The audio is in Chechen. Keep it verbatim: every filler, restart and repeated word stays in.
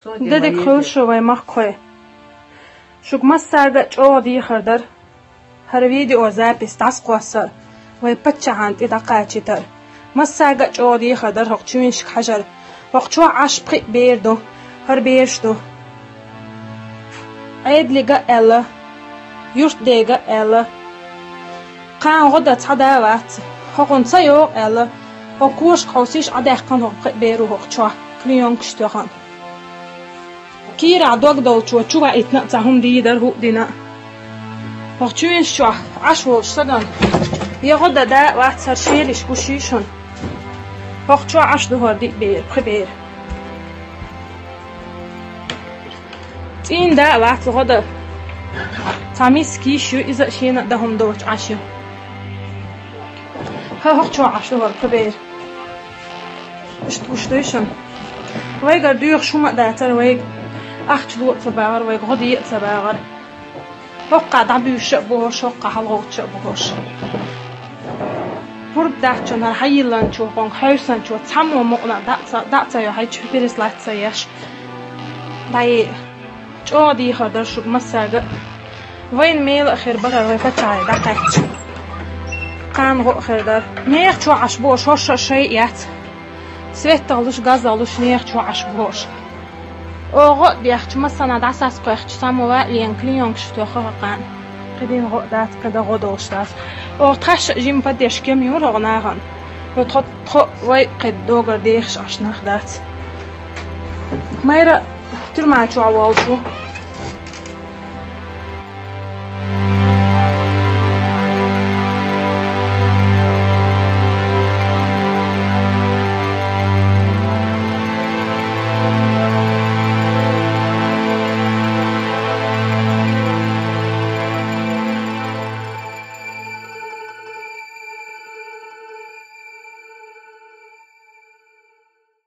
Де дика хуьлда шун, вай махкахой. Шуга массарга а чӀогӀа дехар дар хӀара видеозапись дӀасакхоссар, вай паччахьан тӀе дӀакхачийтар. Массарга а чӀогӀа дехар дар хӀокху чуьйнашка хьажар. ХӀокху чохь Ӏаш пхиъ бер ду, хӀара бераш ду. Ӏедалга а аьлла, юьртдега а аьлла, кхана гӀо дан цхьа да а вац, хӀокхунна ца йогӀу аьлла, хӀокху кошка хьовсийша Ӏадаьккхина хӀокху пхиъ беро хӀокху чохь, клеёнкаш тоьхна. Кийрахь дог долчо чу ваийтина а цхьа хӀума дийр дара хӀуъа дина а. ХӀокху чуьйнаш чохь Ӏаш волуш стагана я гӀо дан да а вац, хӀара шелаш гуш йий шуна. ХӀокху чохь Ӏаш ду хӀара диъ бер, пхи бер. ЦӀийнан да а вац гӀо дан. Цхьа миска йиш ю, иза а шена а дан хӀума доцуш Ӏаш ю. ХӀа, хӀокху чохь Ӏаш ду хӀара пхи бер. Иштта гуш дуй шуна. Вайгара доьхуш хӀума а дацара вайга. Ахча ло а ца багӀара, вайга гӀо де а ца багӀара. ХӀокхахь дӀабуьйсуш а бу хӀорш, хӀокхахь хьалагӀовттуш а бу хӀорш. Пурба дац шуна хӀара хьайилланчо, хӀокхунга хьевсанчо, цхьаммо мукъана дӀа а ца, дӀа а ца йо хьайчу, переслать ца еш. ДӀаеа. ЧӀогӀа дехар дара шуьга массаьрга а. Вайна мела а хир бара вай паччахье дӀакхаьчча. Кхана гӀо а хир дара. Нехан чохь Ӏаш бохуш хӀорш а шай а яц. Свет а луш, газ а луш, нехан чохь Ӏаш бохуш. Оха гӀо а дехча, массанхьа дӀасаскхоьхча, цхьаммо ваийтина клеёнкаш тоьхна хӀокхарна. КхидӀа гӀо а дац, кхидӀа гӀо долуш дац. Оха тхаьш а жима поддержка ма юра хӀокху нахана. Вай тхо, тхо а вай а кхидӀа догар дехаш Ӏаш нах дац. Майра тюрьма чохь волуш ву.